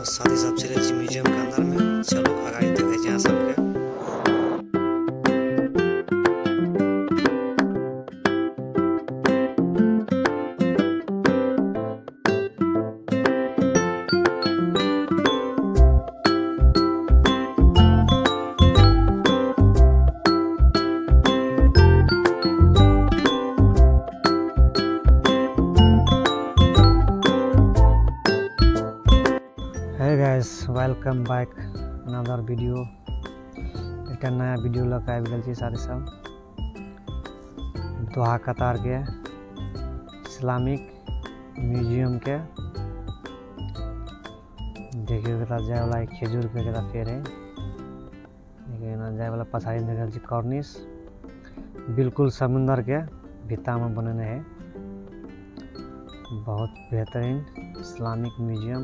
साथी सब चलै छी म्यूजियम के अंदर में। चलू अगाड़ी देखै छी अहाँ सबके। Hey guys, welcome back another video। एकटा नया वीडियो लऽ कऽ आबि गेल छी साथी सब। दोहा कतार के इस्लामिक म्यूजियम के देखियौ कतऽ जाय वाला खजूर के कतऽ पेड़ है। देखियौ एना जाय वाला पछाड़ी देख रहल छी कॉर्निश, बिल्कुल समुंदर के भित्ता में बनेने है। बहुत बेहतरीन इस्लामिक म्यूजियम।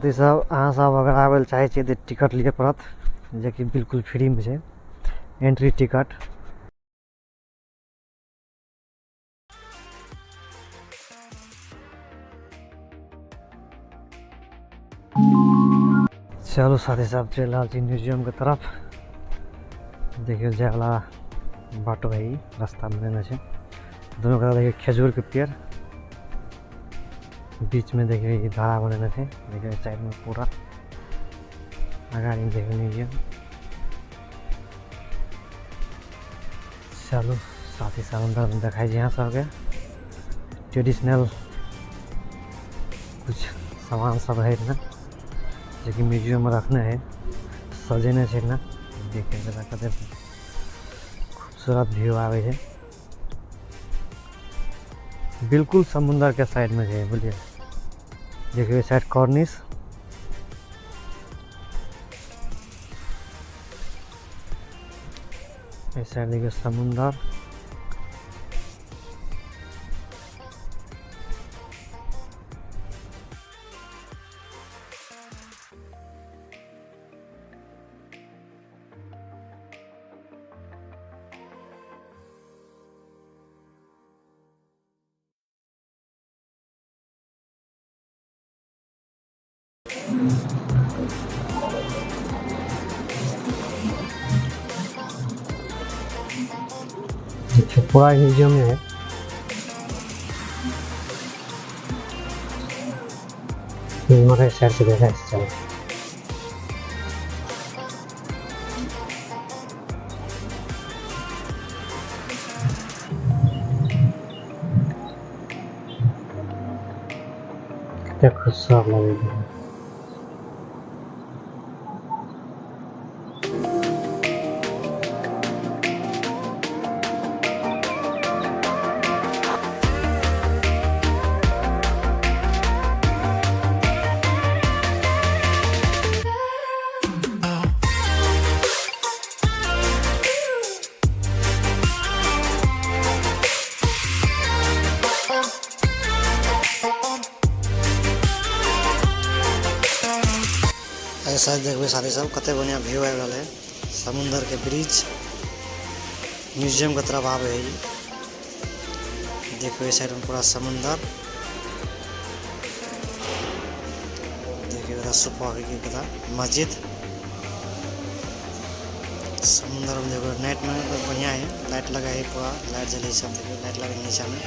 सब अहाँ सब अगर आबै लए चाहै छियै तऽ टिकट लिअ पड़त, जेकि बिल्कुल फ्रीमे छै एंट्री टिकट। चलू साथी सब चलि रहल छी म्यूजियम के तरफ। देखियौ जाय वाला बाटो है, रास्ता बनेने छै दुनू तरफ। देखियौ खजूर के पेड़, बीच में देखियौ ई धारा बनेने छै। देखियौ साइड में पूरा अगाड़ी देखियौ म्यूजियम। चलू साथी सब अंदर में देखाइ छी अहाँ सबके ट्रेडिशनल कुछ सामान सब है ना, जेकि म्यूजियम में रखने है, सजेने छै ना। देखे जरा कते खूबसूरत व्यू आबै छै, बिल्कुल समुंदर के साइड में छै, बुझलियै। देखियौ साइड कॉर्निश, एहि साइड देखियौ समुंदर। देखिए पूरा म्यूजियम में है। साइड से देखा है। कते खूबसूरत लगै छै। ऐसा देखबै साथी सब कते बढ़िया व्यू आबि रहल है। समुंदर के ब्रिज म्यूजियम के तरफ आबे है। देखबै साइड में पूरा समुंदर, देखिए सुपौल के कता मस्जिद। समुंदर में देखो नाइट में तो बढ़िया है, लाइट लगा है पूरा, लाइट जले सब, देखिए लाइट लगा है नीचा में।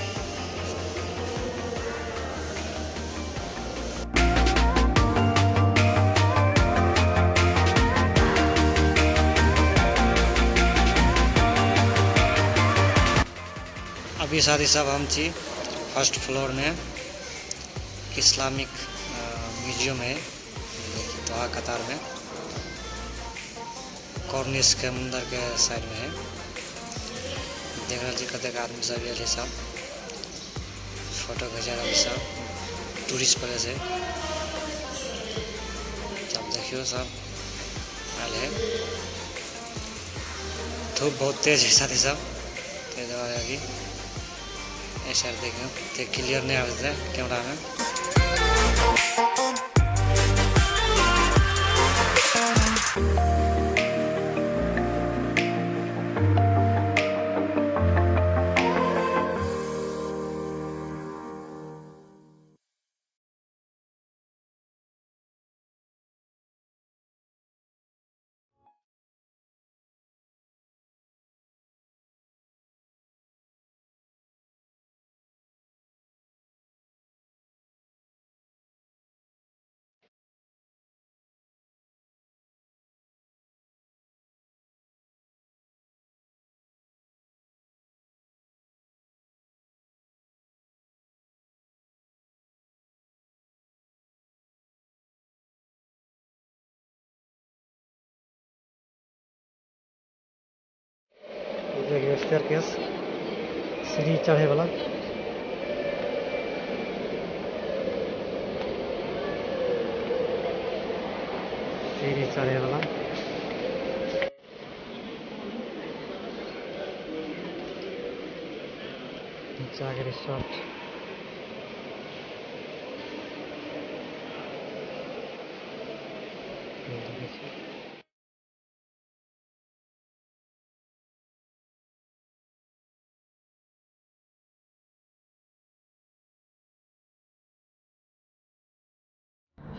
अभी साथी सब हम छी फर्स्ट फ्लोर में, इस्लामिक म्यूजियम है दोहा कतार में, कॉर्निश के अंदर के साइड में है। देख रहल छी कतेक आदमी सब आयल है, सब फोटो खिंचा रहल सब, टूरिस्ट प्लेस है सब। देखियो सब आयल है। धूप बहुत तेज है साथी सब, तेज हवा है। ऐसा देखियो क्लियर नहीं आते कैमरा में। देखियो स्टेयरकेस, सीढ़ी चढ़े वाला। सीढ़ी चढ़े वाला। नीचा के रिसोर्ट।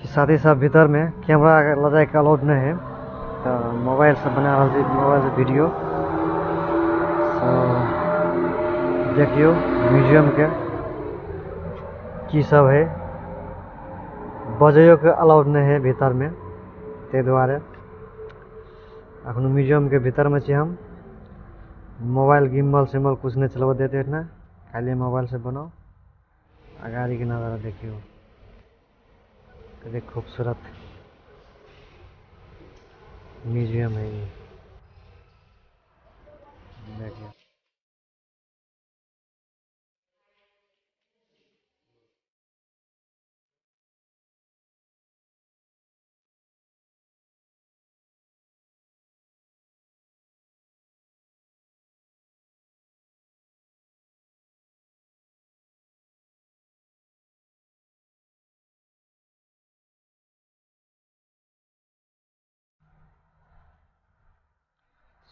साथ ही साथ भीतर में कैमरा ल जाए के अलाउड नहीं है, तो मोबाइल से बना रहा छी, मोबाइल से वीडियो। सो देखियो म्यूजियम के की सब है। बजैयो के अलाउड नहीं है भीतर में, ते दुआरे अखनो म्यूजियम के भीतर में छी हम। मोबाइल गिम्बल सिम्बल कुछ नहीं चलबे देते ना, खाली मोबाइल से बनाओ। अगाड़ी के नज़ारा देखियो कते खूबसूरत म्यूजियम है ये। देखिए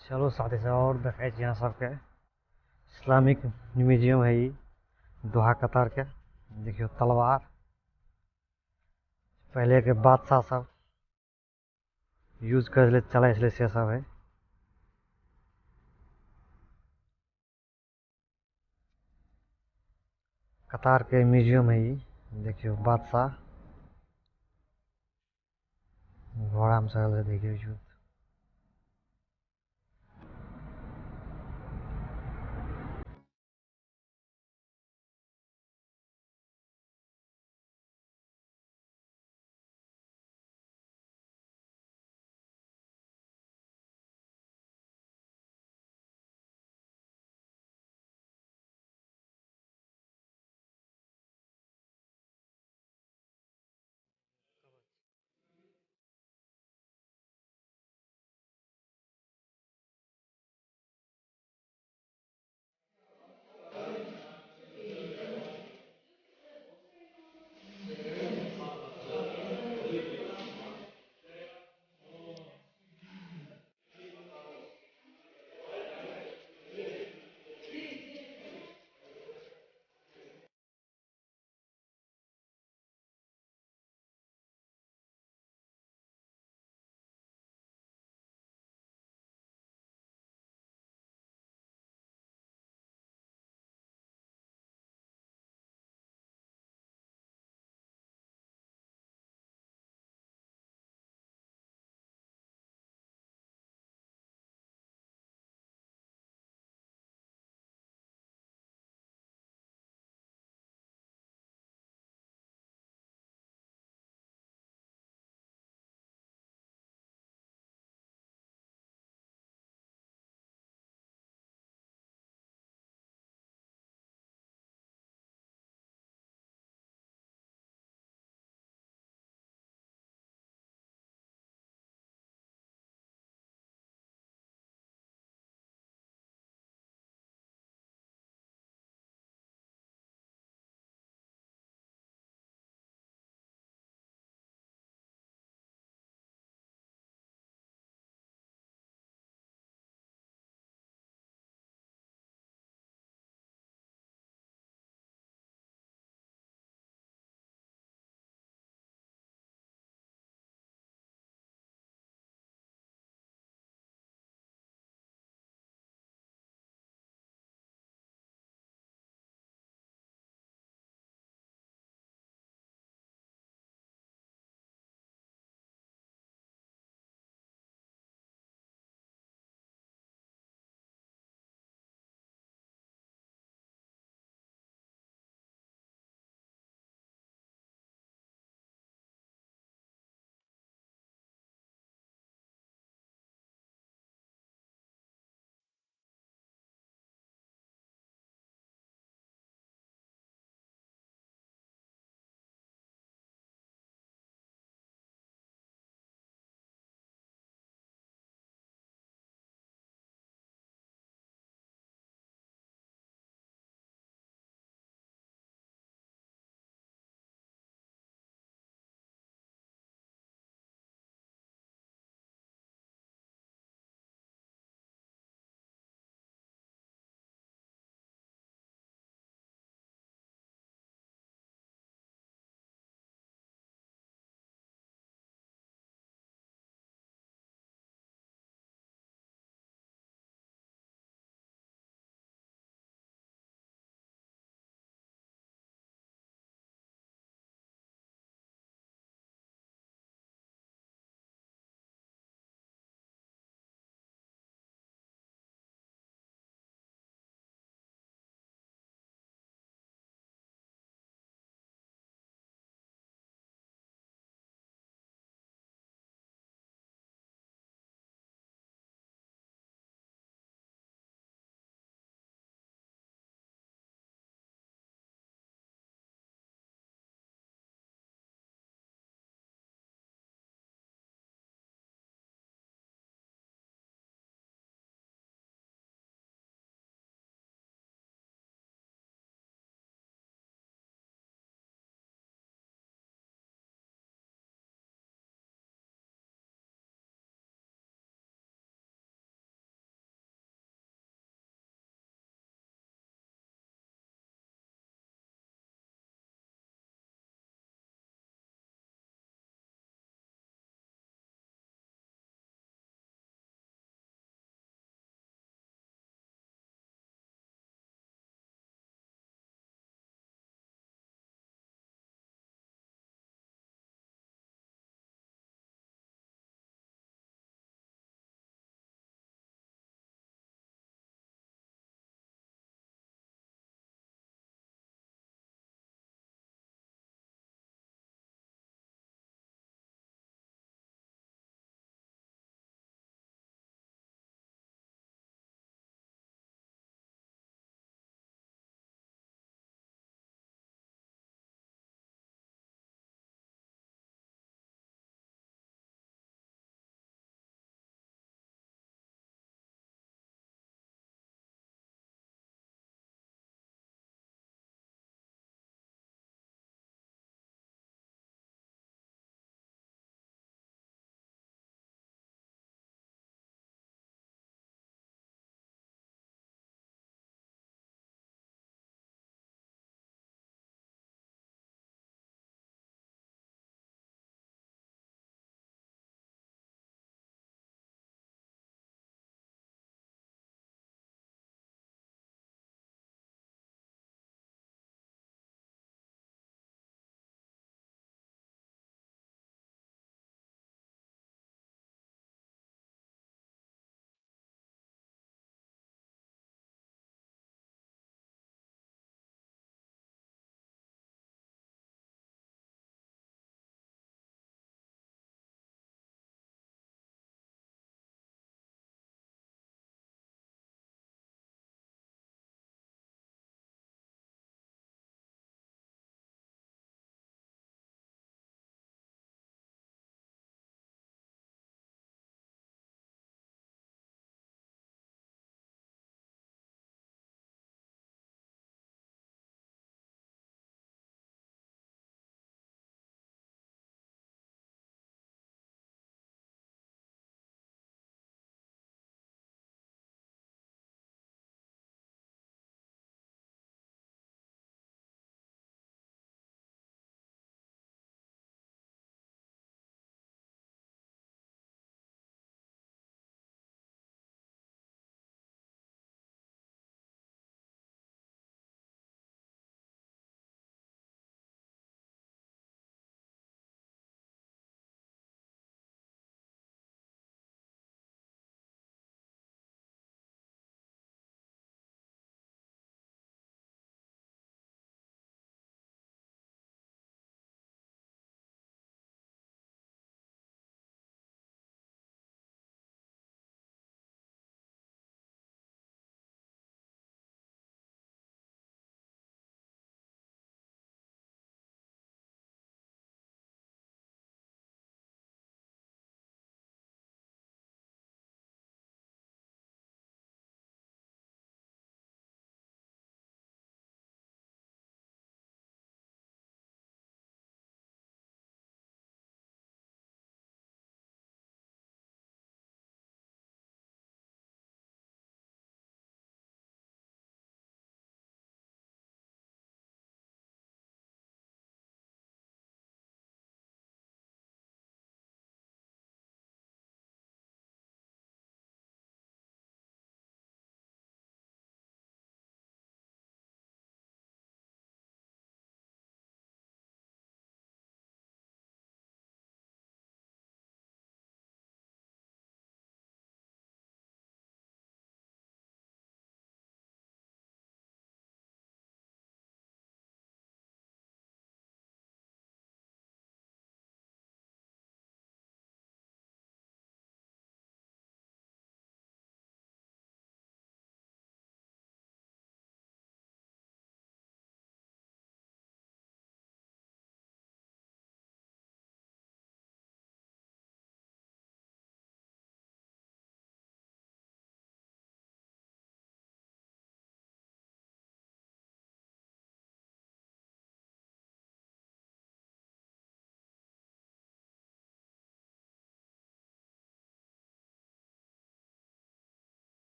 चलो साथी सब और देखे छी यहाँ सबके इस्लामिक म्यूजियम है ई दोहा कतार के। देखियो तलवार, पहले के बादशाह सब यूज कर चले छलै से सब है। कतार के म्यूजियम है ई। देखियो बादशाह घोड़ा में चढ़ल है, देखियो युद्ध।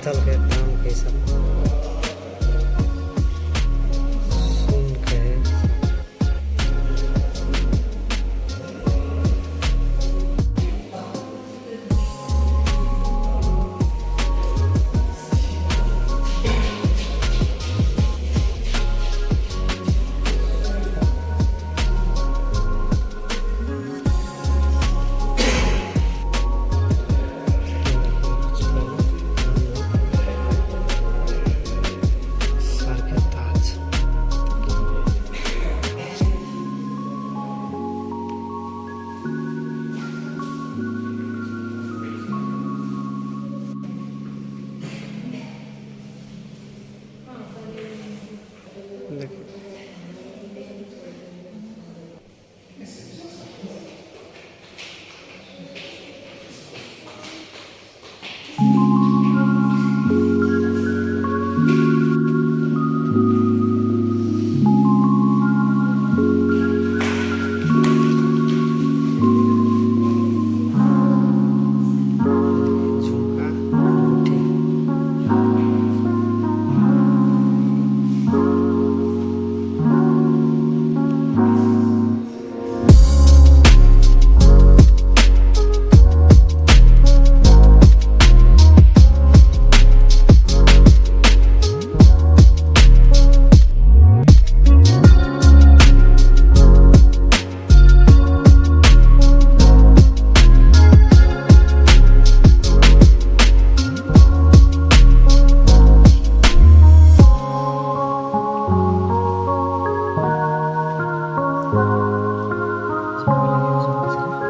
पीतल के ताम के सब सुन के सर के ताज। देखिए झुमका, अंगूठी। पहिले यूज होइ छलै।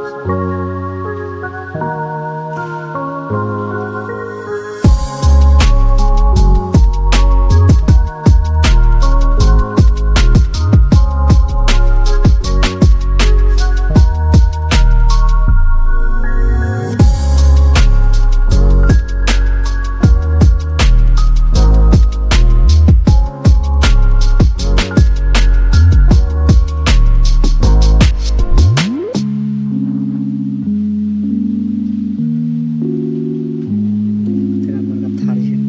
तेरा बड़का थारी है।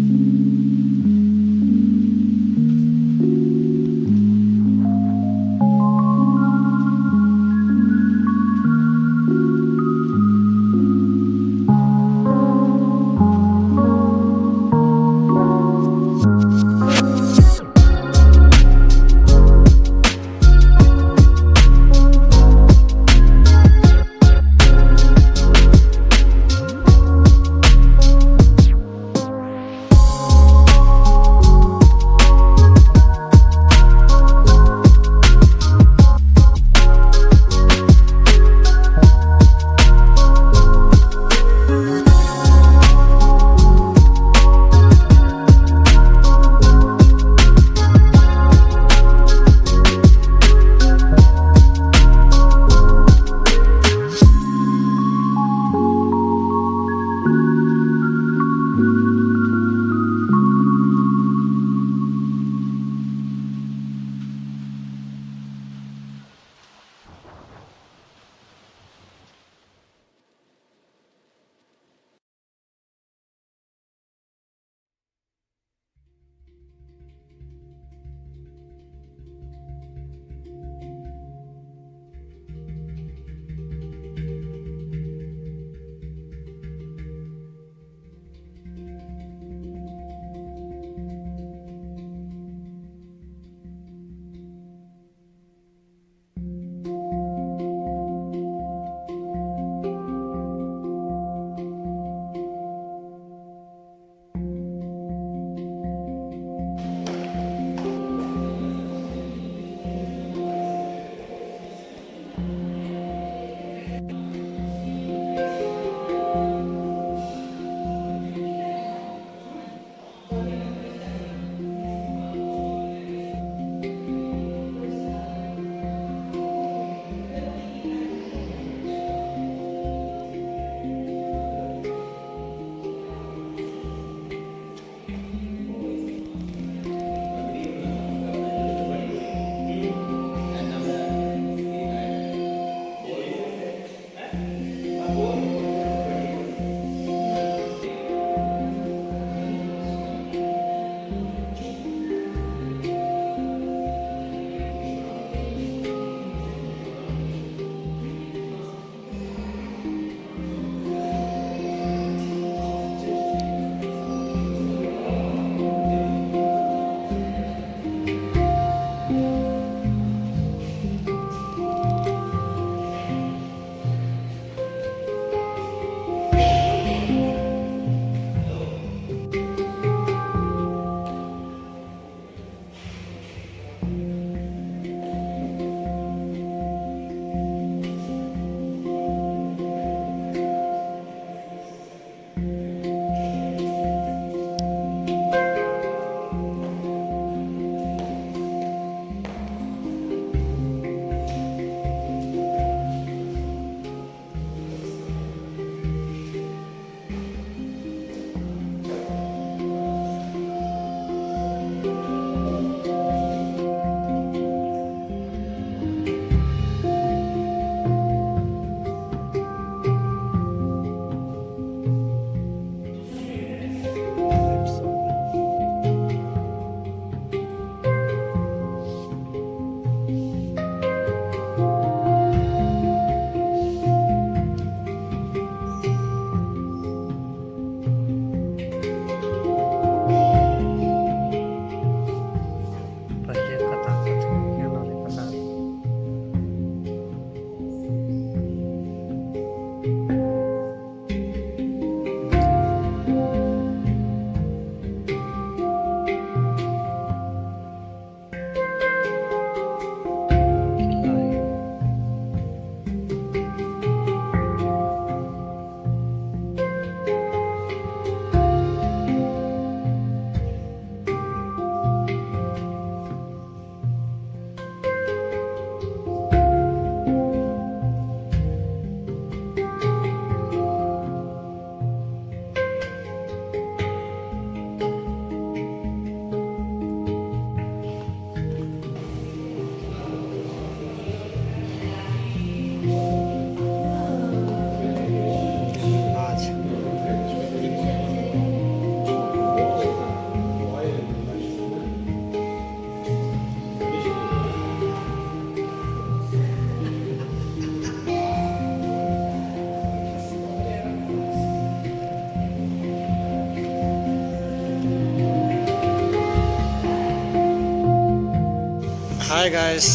हाय गाइस,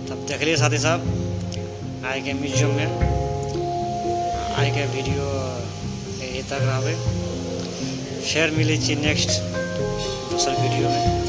तब देखलिए साथी साहब आइके म्यूजियममे। आइके वीडियो यही तक रहबै। फेर मिलै छी नेक्स्ट दोसर वीडियोमे।